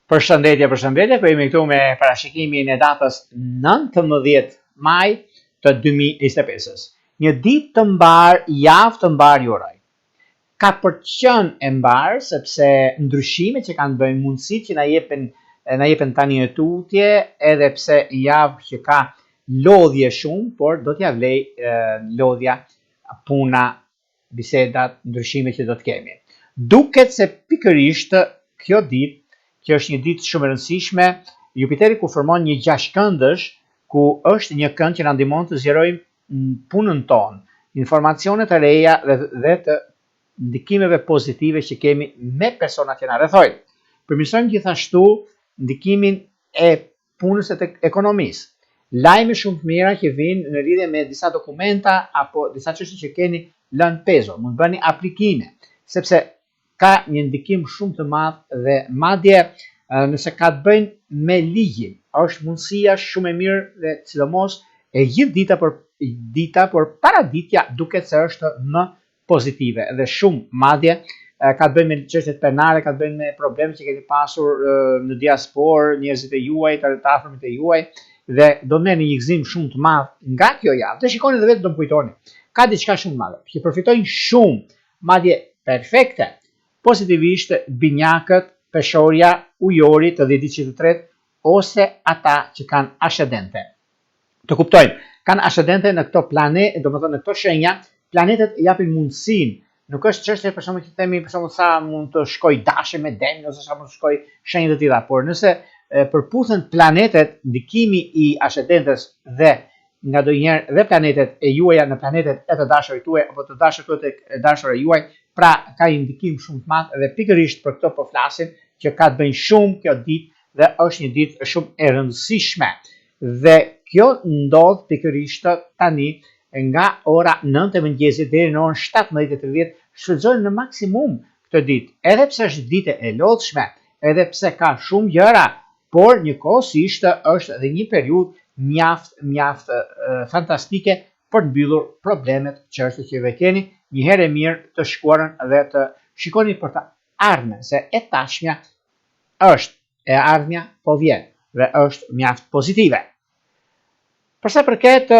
Përshëndetje, përshëndetje, po jemi këtu me parashikimin e datës 19 maj të 2025-ës. Një ditë të mbarë, javë të mbarë ju uroj. Ka për të qenë e mbarë sepse ndryshimet që kanë të bëjnë mundësitë që na jepen na jepen tani e tutje, edhe pse javë që ka lodhje shumë, por do t'ja vlejë lodhja, puna, bisedat, ndryshimet që do të kemi. Duket se pikërisht kjo ditë, që është një ditë shumë e rëndësishme, Jupiteri ku formon një gjashtëkëndësh, ku është një kënd që na ndihmon të zgjerojmë punën tonë, informacione të reja dhe, dhe të ndikimeve pozitive që kemi me personat që na rrethojnë. Përmirësojmë gjithashtu ndikimin e punës e të ekonomisë. Lajme shumë të mira që vijnë në lidhje me disa dokumenta apo disa çështje që keni lënë pezull. Mund të bëni aplikime, sepse ka një ndikim shumë të madh dhe madje nëse ka të bëjnë me ligjin, është mundësia shumë e mirë dhe sidomos e gjithë dita por dita, por paraditja duket se është më pozitive dhe shumë madje ka të bëjë me çështjet penale, ka të bëjë me problemet që keni pasur në diasporë, njerëzit e juaj, të afërmit e juaj dhe do merrni një gëzim shumë të madh nga kjo javë. Dhe shikoni dhe vetë do më kujtoni. Ka diçka shumë të madhe, që përfitojnë shumë, madje perfekte, pozitivisht binjakët, peshorja, ujori të dhjetëditëshit të tretë ose ata që kanë ascendente. Të kuptojmë, kanë ascendente në këto plane, domethënë në këto shenja, planetet japin mundësinë. Nuk është çështje për shembull që themi për shembull sa mund të shkojë Dashi me Demin ose sa mund të shkojë shenjë të tilla, por nëse përputhen planetet, ndikimi i ascendentes dhe nganjëherë dhe planetet e juaja në planetet e të dashurit tuaj apo të dashurit tuaj tek e dashura juaj, pra ka një ndikim shumë të madh dhe pikërisht për këtë po flasim që ka të bëjnë shumë kjo ditë dhe është një ditë shumë e rëndësishme. Dhe kjo ndodh pikërisht tani nga ora 9 e mëngjesit deri në orën 17:30, shfrytëzojeni në maksimum këtë ditë, edhe pse është ditë e lodhshme, edhe pse ka shumë gjëra, por njëkohësisht është edhe një periudhë mjaft mjaft fantastike për të mbyllur problemet, çështjet që ju e keni, një herë e mirë të shkuarën dhe të shikoni për të ardhmen, se e tashmja është e ardhmja po vjen dhe është mjaft pozitive. Për sa përket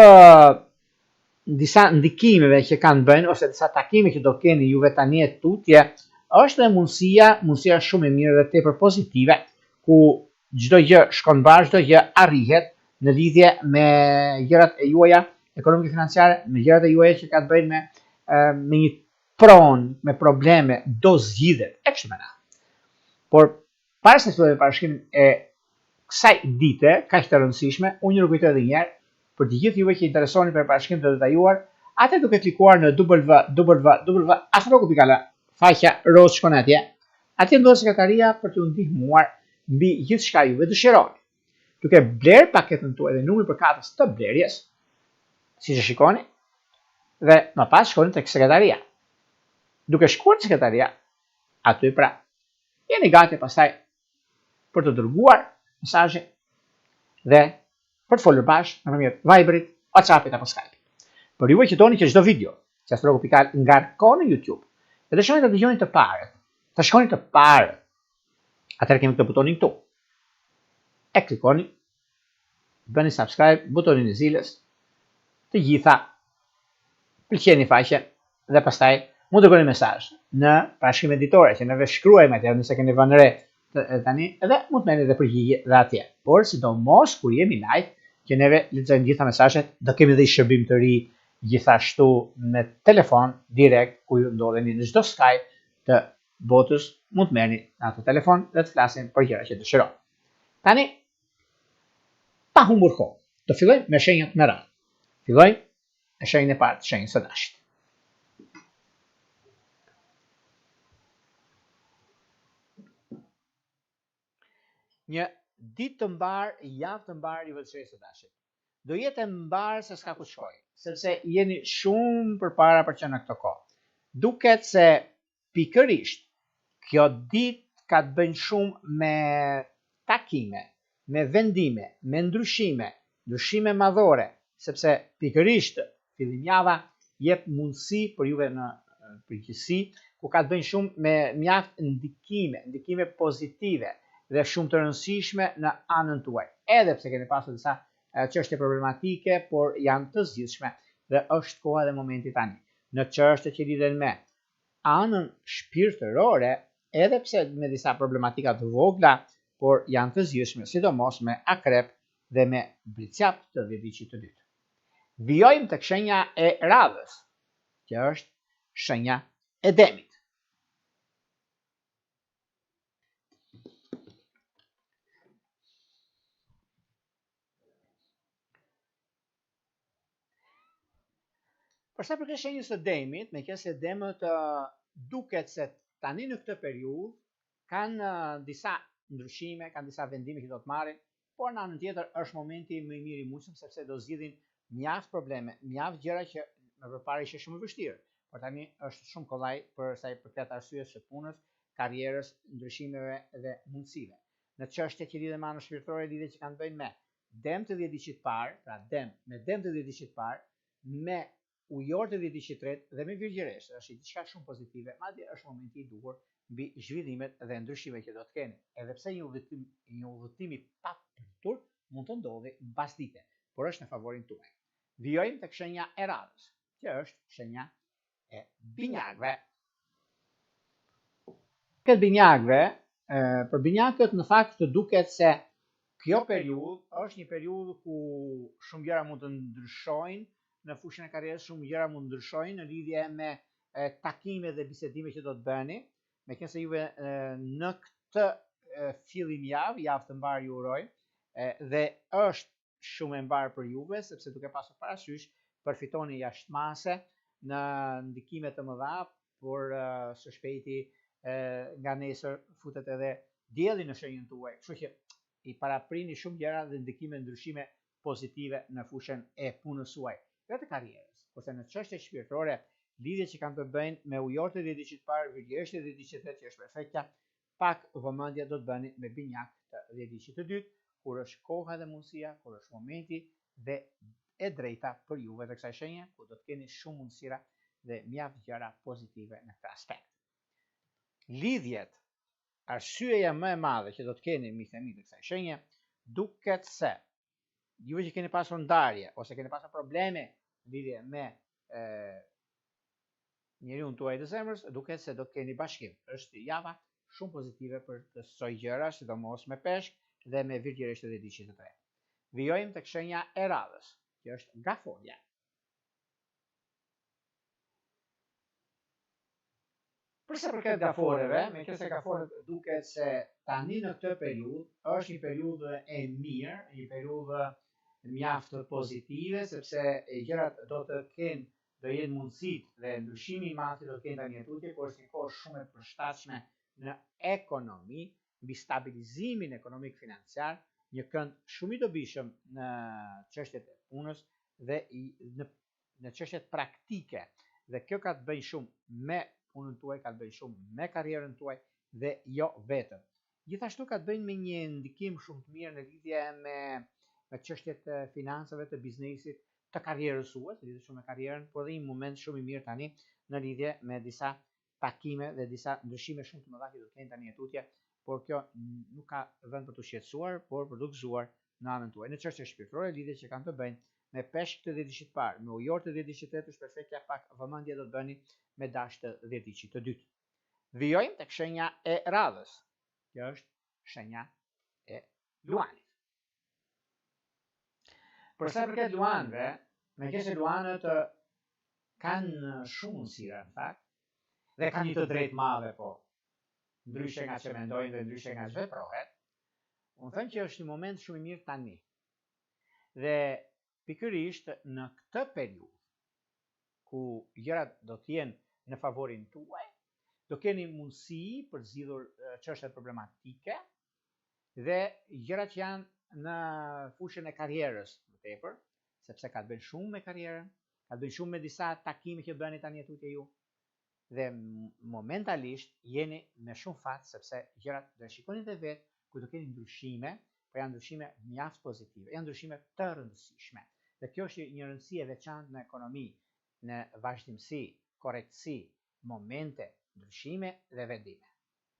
disa ndikimeve që kanë të bëjnë ose disa takime që do keni juve tani e tutje, është dhe mundësia, mundësia shumë e mirë dhe tepër pozitive, ku çdo gjë shkon mbarë, çdo gjë arrihet në lidhje me gjërat e juaja ekonomike financiare, me gjërat e juaja që kanë të bëjnë me me një pronë, me probleme, do zgjidhet, e kështu me radhë. Por para se të fillojmë parashikimin e kësaj dite kaq të rëndësishme, unë ju rikujtoj edhe një herë për të gjithë juve që interesoheni për parashikim të detajuar, atë duke klikuar në www.astrologu.al, faqja rozë shkon atje. Atje ndodhet sekretaria për t'ju ndihmuar mbi gjithçka juve dëshironi. Duke blerë paketën tuaj dhe numrin përkatës të blerjes, siç e shikoni, dhe më pas shkoni tek sekretaria. Duke shkuar te sekretaria, aty pra, jeni gati pastaj për të dërguar mesazhin dhe për të folur bashkë nëpërmjet Viberit, WhatsAppit apo Skype-it. Për juve që doni që çdo video që Astrologu.al ngarkon në YouTube, dhe dëshironi ta dëgjoni të parët, të shikoni të parët, atëherë kemi këtë butonin këtu. E klikoni, bëni subscribe, butonin e zilës, të gjitha, pëlqeni faqen dhe pastaj mund të dërgoni mesazh në parashikime ditore që neve shkruajmë atje nëse keni vënë re tani edhe mund të merrni edhe përgjigje dhe atje. Por sidomos kur jemi live që neve lexojmë gjitha mesazhet, do kemi edhe një shërbim të ri gjithashtu me telefon direkt ku ju ndodheni në çdo skaj të botës mund të merrni në atë telefon dhe të flasim për gjëra që dëshironi. Tani pa humbur kohë, do fillojmë me shenjat me radhë. Fillojmë me shenjën e parë, shenjën së dashit. Një ditë të mbarë, javë të mbarë juve të shenjës së dashit. Do jetë e mbarë se s'ka ku të shkojë, sepse jeni shumë përpara për që në këtë kohë. Duket se Pikërisht, kjo ditë ka të bëjnë shumë me takime, me vendime, me ndryshime, ndryshime madhore, sepse pikërisht fillimjava jep mundësi për juve në përgjithësi, ku ka të bëjnë shumë me mjaft ndikime, ndikime pozitive. dhe shumë të rëndësishme në anën tuaj. Edhe pse keni pasur disa çështje problematike, por janë të zgjidhshme dhe është koha dhe momenti tani. Në çështje që lidhen me anën shpirtërore, edhe pse me disa problematika të vogla, por janë të zgjidhshme, sidomos me akrep dhe me bricjap të dhjetëditëshit të dytë. Vijojmë tek shenja e radhës, që është shenja e demit. Për sa i përket shenjës së demit, meqenëse demët duket se tani në këtë periudhë kanë disa ndryshime, kanë disa vendime që do të marrin, por në anën tjetër është momenti më i mirë i mundshëm sepse do zgjidhin mjaft probleme, mjaft gjëra që më përpara ishte shumë e vështirë, por tani është shumë kollaj për sa i përket arsyes së punës, karrierës, ndryshimeve dhe mundësive. Në çështje që lidhen me anën shpirtërore, lidhje që kanë të bëjnë me dem të dhjetëditëshit të parë, pra dem me dem të dhjetëditëshit të parë, me ujor të dhjetëditëshit të tretë dhe me virgjëreshë, është diçka shumë pozitive, madje është momenti i duhur mbi zhvillimet dhe ndryshimet që do të keni. Edhe pse një udhëtim, një udhëtim i papritur mund të ndodhi mbasdite, por është në favorin tuaj. Vijojmë tek shenja e radhës, që është shenja e binjakëve. Këtë binjakëve, për binjakët në fakt të duket se kjo periudhë është një periudhë ku shumë gjëra mund të ndryshojnë në fushën e karrierës, shumë gjëra mund të ndryshojnë në lidhje me takime dhe bisedime që do të bëni, meqenëse juve në këtë fillim javë, javë të mbarë ju uroj, dhe është shumë e mbarë për juve, sepse duke pasur parasysh, përfitoni jashtë mase në ndikime të mëdha, por së shpejti nga nesër futet edhe dielli në shenjën tuaj. Kështu që i paraprini shumë gjëra dhe ndikime ndryshime pozitive në fushën e punës suaj dhe të karrierës. Kurse në çështje shpirtërore, lidhje që kanë të bëjnë me ujor të dhjetëditëshit të parë, virgjëreshë të dhjetëditëshit të tretë që është perfekta, pak vëmendje do të bëni me binjak të dhjetëditëshit të dytë, kur është koha dhe mundësia, kur është momenti dhe e drejta për juve të kësaj shenje, ku do të keni shumë mundësira dhe mjaft gjëra pozitive në këtë aspekt. Lidhjet, arsyeja më e madhe që do të keni miqtë e mi të kësaj shenje, duket se juve që keni pasur ndarje ose keni pasur probleme lidhje me e, njeriun tuaj të zemrës, duket se do të keni bashkim. Është java shumë pozitive për këso gjëra, sidomos me peshk dhe me virgjëreshë të dhjetëditëshit të tretë. Vijojmë tek shenja e radhës, që është gaforja. Për sa përket gaforeve, meqenëse gaforet duket se tani në këtë periudhë është një periudhë e mirë, një periudhë mjaft pozitive, sepse gjërat do të kenë do jenë mundësitë dhe ndryshimi i madh që do të kenë tani e tutje, ku është një kohë shumë e përshtatshme në ekonomi, mbi stabilizimin ekonomik financiar, një kënd shumë i dobishëm në çështjet e punës dhe në në çështjet praktike dhe kjo ka të bëjë shumë me punën tuaj, ka të bëjë shumë me karrierën tuaj dhe jo vetëm. Gjithashtu ka të bëjë me një ndikim shumë të mirë në lidhje me me çështjet e financave të biznesit, të karrierës suaj, lidhet shumë me karrierën, por dhe një moment shumë i mirë tani në lidhje me disa takime dhe disa ndryshime shumë të mëdha që do të kenë tani e tutje, por kjo nuk ka vend për t'u shqetësuar, por për t'u gëzuar në anën tuaj. Në çështje shpirtërore, lidhje që kanë të bëjnë me peshk të dhjetëditëshit të parë, me ujor të dhjetëditëshit të tretë është perfektja pak vëmendje do të bëni me dash të dhjetëditëshit të dytë. Vijojmë tek shenja e radhës, që është shenja e luanit. Për sa i përket luanëve, meqenëse luanët kanë shumë mundësira në fakt, dhe kanë një të drejtë madhe po, ndryshe nga që mendojnë dhe ndryshe nga që veprohet, unë them që është një moment shumë i mirë tani. Dhe pikërisht në këtë periudhë, ku gjërat do të jenë në favorin tuaj, do keni mundësi për të zgjidhur çështjet problematike, dhe gjërat që janë në fushën e karrierës më tepër, sepse ka të bëjnë shumë me karrierën, ka të bëjnë shumë me disa takime që bëni tani e tutje ju. Dhe momentalisht jeni me shumë fat sepse gjërat do e shikoni dhe vetë ku do keni ndryshime, po janë ndryshime mjaft pozitive, janë ndryshime të rëndësishme. Dhe kjo është një rëndësi e veçantë në ekonomi, në vazhdimësi, korrektësi, momente, ndryshime dhe vendime.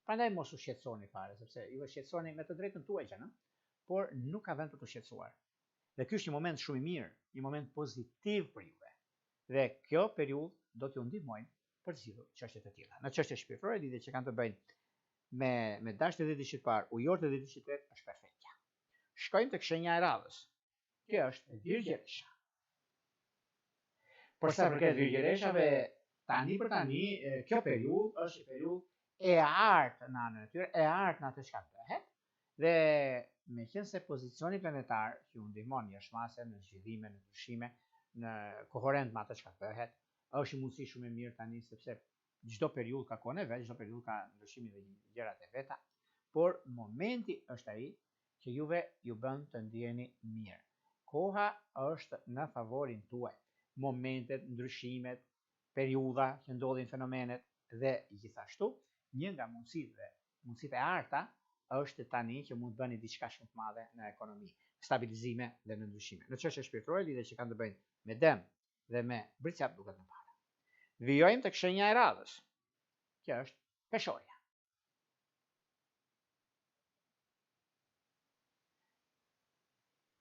Prandaj mos u shqetësoni fare, sepse ju shqetësoheni me të drejtën tuaj që në, por nuk ka vend për t'u shqetësuar. Dhe ky është një moment shumë i mirë, një moment pozitiv për juve. Dhe kjo periudhë do t'ju ndihmojë për të zgjidhur çështje të tilla. Në çështje shpirtërore, lidhje që kanë të bëjnë me me dash të dhjetëdishit të parë, ujor të dhjetëdishit të tretë është perfektja. Shkojmë tek shenja e radhës. Kjo është Virgjëresha. Për sa përket Virgjëreshave, tani për tani, kjo periudhë është një periudhë e artë në anën e tyre, e artë në atë çka bëhet, dhe meqenëse pozicioni planetar që ju ndihmon jashtë mase në zhvillime, në ndryshime, në koherent me atë çka bëhet, është një mundësi shumë e mirë tani sepse çdo periudhë ka kohën e vet, çdo periudhë ka ndryshimin dhe gjërat e veta, por momenti është ai që juve ju bën të ndiheni mirë. Koha është në favorin tuaj. Momentet, ndryshimet, periudha që ndodhin fenomenet dhe gjithashtu një nga mundësitë dhe mundësitë e arta është tani që mund të bëni diçka shumë të madhe në ekonomi, stabilizime dhe në ndryshime. Në çështje shpirtërore lidhje që kanë të bëjnë me dem dhe me bricjap duket më para. Vijojmë tek shenja e radhës, që është peshorja.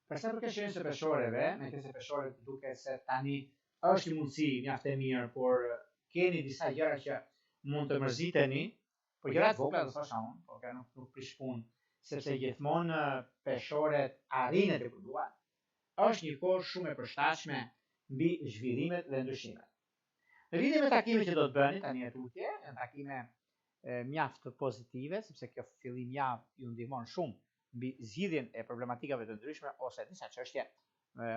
Për sa përket shenjës së peshoreve, meqenëse peshoret duket se tani është një mundësi mjaft e mirë, por keni disa gjëra që mund të mërziteni, por gjëra të vogla do thosha unë, por kjo nuk nuk prish punë, sepse gjithmonë peshoret arrijnë aty ku duan. Është një kohë shumë e përshtatshme mbi zhvillimet dhe ndryshimet. Në lidhje me takimet që do të bëni tani e tutje, janë takime mjaft pozitive, sepse kjo fillim javë ju ndihmon shumë mbi zgjidhjen e problematikave të ndryshme ose disa çështje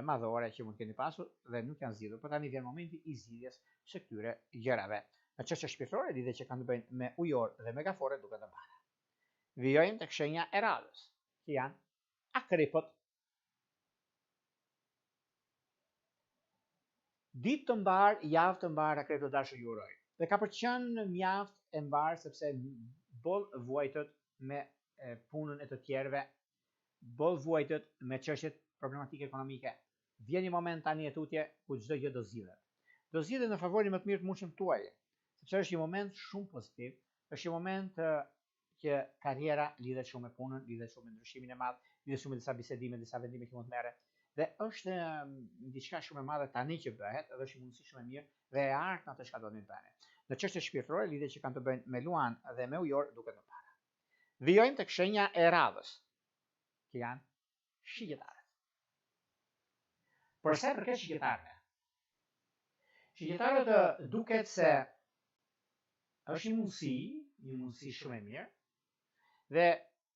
madhore që mund të keni pasur dhe nuk janë zgjidhur. Por tani vjen momenti i zgjidhjes së këtyre gjërave. Në çështje shpirtërore, lidhje që kanë të bëjnë me ujor dhe me gaforre duket e mbara. Vijojmë tek shenja e radhës, që janë akrepët. Ditë të mbarë, javë të mbarë akrep të dashur ju uroj. Dhe ka për të qenë mjaft e mbarë sepse boll vuajtët me punën e të tjerëve, boll vuajtët me çështjet problematike ekonomike. Vjen një moment tani e tutje ku çdo gjë do zgjidhet. Do zgjidhet në favorin më të mirë të mundshëm tuaj, sepse është një moment shumë pozitiv, është një moment që karriera lidhet shumë me punën, lidhet shumë me ndryshimin e madh, lidhet shumë me disa bisedime, disa vendime që mund të merren. Dhe është diçka shumë e madhe tani që bëhet, edhe është një mundësi shumë e mirë dhe e artë në atë çka doni të bëni. Në çështje shpirtërore, lidhje që kanë të bëjnë me luan dhe me ujor duket më para. Vijojmë tek shenja e radhës, që janë shigjetarët. Për sa i përket shigjetarëve, shigjetarët duket se është një mundësi, një mundësi shumë e mirë, dhe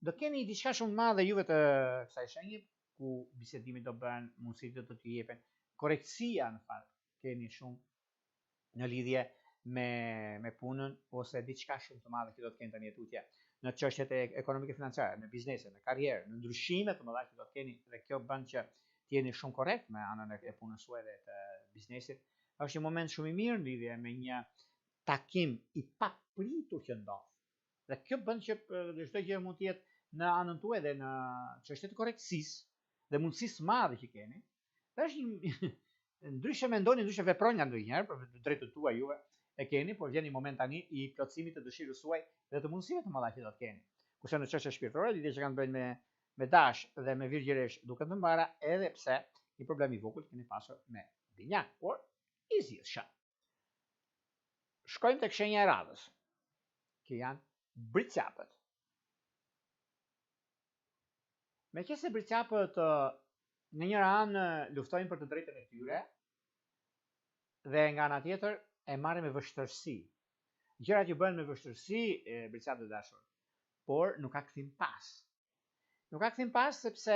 do keni diçka shumë të madhe juve të kësaj shenje, ku bisedimi do bëhen, mundësitë do t'ju jepen, korrektësia në fakt keni shumë në lidhje me me punën ose diçka shumë të madhe që do të keni tani e tutje në çështjet e ekonomike financiare, në biznese, në karrierë, në ndryshime të mëdha që do të keni dhe kjo bën që të jeni shumë korrekt me anën e punës suaj dhe të biznesit. Është një moment shumë i mirë në lidhje me një takim i papritur që ndodh. Dhe kjo bën që çdo gjë mund të jetë në anën tuaj dhe në çështje të korrektësisë dhe mundësisë së madhe që keni. Dhe është një ndryshe mendoni, ndryshe veproni nga ndonjëherë, për të drejtën tuaj juve e keni, por vjen një moment tani i plotësimit të dëshirës suaj dhe të mundësive të mëdha që do të keni. Kurse në çështje shpirtërore, lidhje që kanë të bëjnë me me dash dhe me virgjëresh duken të mbara, edhe pse një problem i vogël keni pasur me binjak, por i zgjidhshëm. Shkojmë tek shenja e radhës, që janë bricjapët. Meqenëse bricjapët në njëra anë luftojnë për të drejtën e tyre dhe nga ana tjetër e marrin me vështirësi. Gjërat ju bëhen me vështirësi, bricjapë të dashur, por nuk ka kthim pas. Nuk ka kthim pas sepse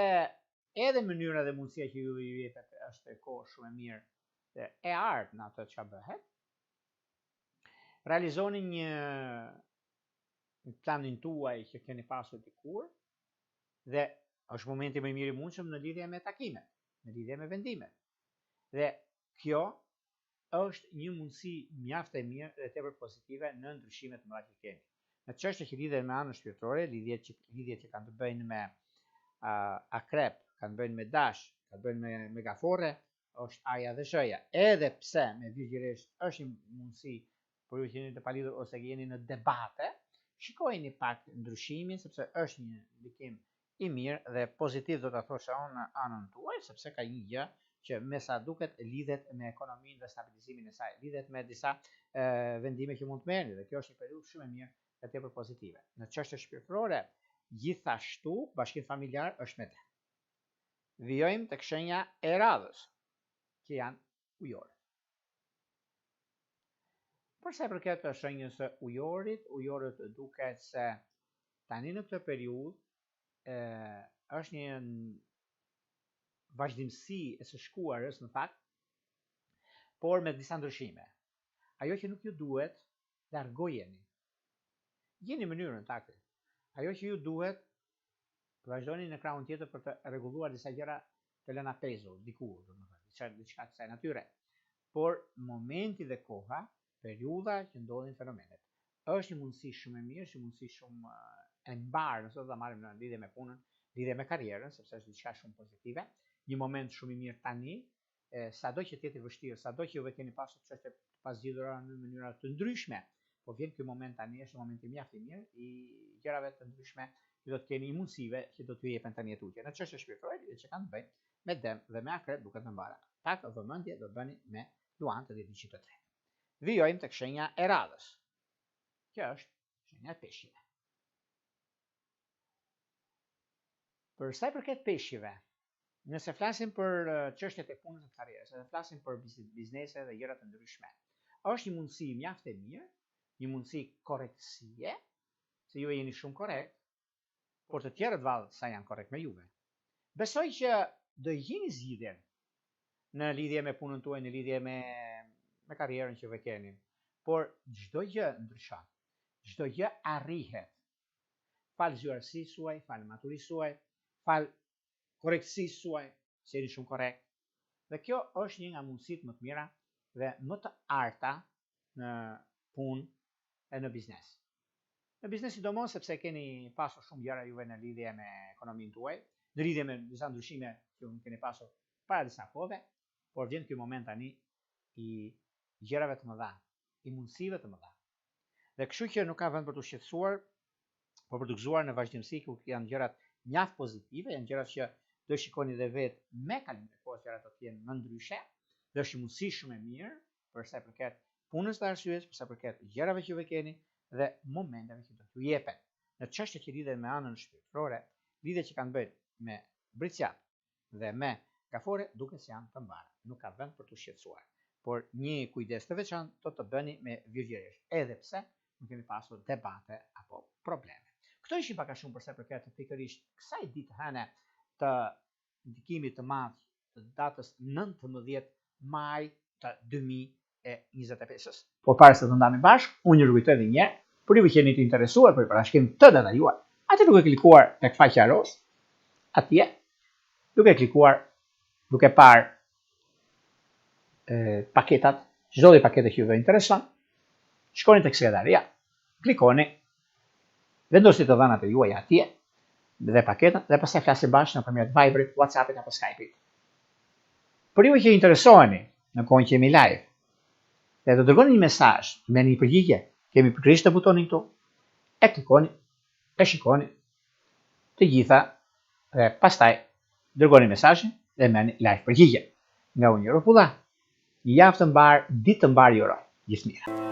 edhe mënyra dhe mundësia që juve ju jepet është kohë shumë e mirë dhe e artë në atë çka bëhet. Realizoni një planin tuaj që keni pasur dikur dhe është momenti më i mirë i mundshëm në lidhje me takimet, në lidhje me vendimet. Dhe kjo është një mundësi mjaft e mirë dhe tepër pozitive në ndryshimet e mëdha që keni. Në çështje që lidhen me anën shpirtërore, lidhjet që lidhjet që kanë të bëjnë me uh, akrep, kanë të bëjnë me dash, kanë të bëjnë me me gaforre, është aja dhe zhëja. Edhe pse me virgjëresh është një mundësi por ju që jeni të palidhur ose jeni në debate, Shikojeni pak ndryshimin sepse është një ndikim i mirë dhe pozitiv do ta thosha unë në anën tuaj, sepse ka një gjë që me sa duket lidhet me ekonominë dhe stabilizimin e saj, lidhet me disa e, vendime që mund të merrni dhe kjo është një periudhë shumë e mirë dhe tepër pozitive. Në çështje shpirtërore, gjithashtu bashkim familjar është me të. Vijojmë tek shenja e radhës, që janë ujorët. Për sa i përket shenjës së ujorit, ujorët duket se tani në këtë periudhë e, është një vazhdimësi e së shkuarës në fakt, por me disa ndryshime. Ajo që nuk ju duhet, largojeni. Gjeni mënyrën taktin. Ajo që ju duhet, vazhdoni në krahun tjetër për të rregulluar disa gjëra të lëna pezull dikur, domethënë, diçka diçka të kësaj natyre. Por momenti dhe koha, periudha që ndodhin fenomenet, është një mundësi shumë e mirë, është një mundësi shumë e mbarë, nëse do ta marrim në lidhje me punën, lidhje me karrierën, sepse është diçka shumë pozitive, një moment shumë i mirë tani, e, sado që të jetë i vështirë, sado që juve keni pasur çështje të pazgjidhura në mënyra të ndryshme, po vjen ky moment tani, është një moment i mjaft i mirë i gjërave të ndryshme që do të keni i mundësive që do t'ju jepen tani e tutje. Në çështje shpirtërore që kanë të bëjnë me dem dhe me akrep duket të mbara. Pak vëmendje do të bëni me luan të 203. Vijojmë tek shenja e radhës, që është shenja e peshqive. Për sa i përket peshqive, Nëse flasim për çështjet e punës dhe të karrierës, nëse flasim për biznese dhe gjëra të ndryshme, është një mundësi mjaft e mirë, një mundësi korrektësie, se ju jeni shumë korrekt, por të tjerët vallë sa janë korrekt me juve. Besoj që do i gjeni zgjidhjen në lidhje me punën tuaj, në lidhje me me karrierën që ju keni. Por çdo gjë ndryshon. Çdo gjë arrihet. Falë zgjuarsisë suaj, falë maturisë suaj, falë korrektësisë suaj, se jeni shumë korrekt. Dhe kjo është një nga mundësitë më të mira dhe më të arta në punë e në biznes. Në biznes sidomos sepse keni pasur shumë gjëra juve në lidhje me ekonominë tuaj, në lidhje me disa ndryshime që ju keni pasur para disa kohëve, por vjen ky moment tani i gjërave të mëdha, i mundësive të mëdha. Dhe kështu që nuk ka vend për t'u shqetësuar, por për t'u gëzuar në vazhdimësi ku janë gjërat mjaft pozitive, janë gjërat që do i shikoni dhe vetë me kalimin e kohës gjërat do të jenë më ndryshe dhe është një mundësi shumë e mirë për sa i përket punës dhe arsyes, për sa i përket gjërave që ju keni dhe momenteve që do t'ju jepen. Në çështje që lidhen me anën shpirtërore, lidhje që kanë të bëjnë me Bricjap, dhe me Gaforre duket se janë të mbara, nuk ka vend për t'u shqetësuar. Por një kujdes të veçantë do të bëni me Virgjëreshë, edhe pse nuk kemi pasur debate apo probleme. Këto ishin pak a shumë për sa i përket pikërisht kësaj ditë hëne të ndikimit të madh të datës 19 maj të 2025-ës. Por para se të ndahemi bashkë, unë ju rikujtoj edhe një herë, për ju që jeni të interesuar për parashikim të detajuar, atë duke klikuar tek faqja rozë, atje, duke klikuar, duke parë e, paketat, çdo lloj pakete që juve intereson, shkoni tek sekretaria, klikoni, vendosni të dhënat e juaja atje dhe paketën dhe pastaj flasim bashkë nëpërmjet Viberit, WhatsAppit apo Skype-it. Për ju që interesoheni në kohën që jemi live, dhe të dërgoni një mesazh, të merrni një përgjigje, kemi pikërisht te butoni këtu. E klikoni, e shikoni të gjitha dhe pastaj dërgoni mesazhin dhe merrni live përgjigje. Nga unë Jero Pulla, një javë të mbarë, ditë të mbarë ju uroj. Gjithë të mirat.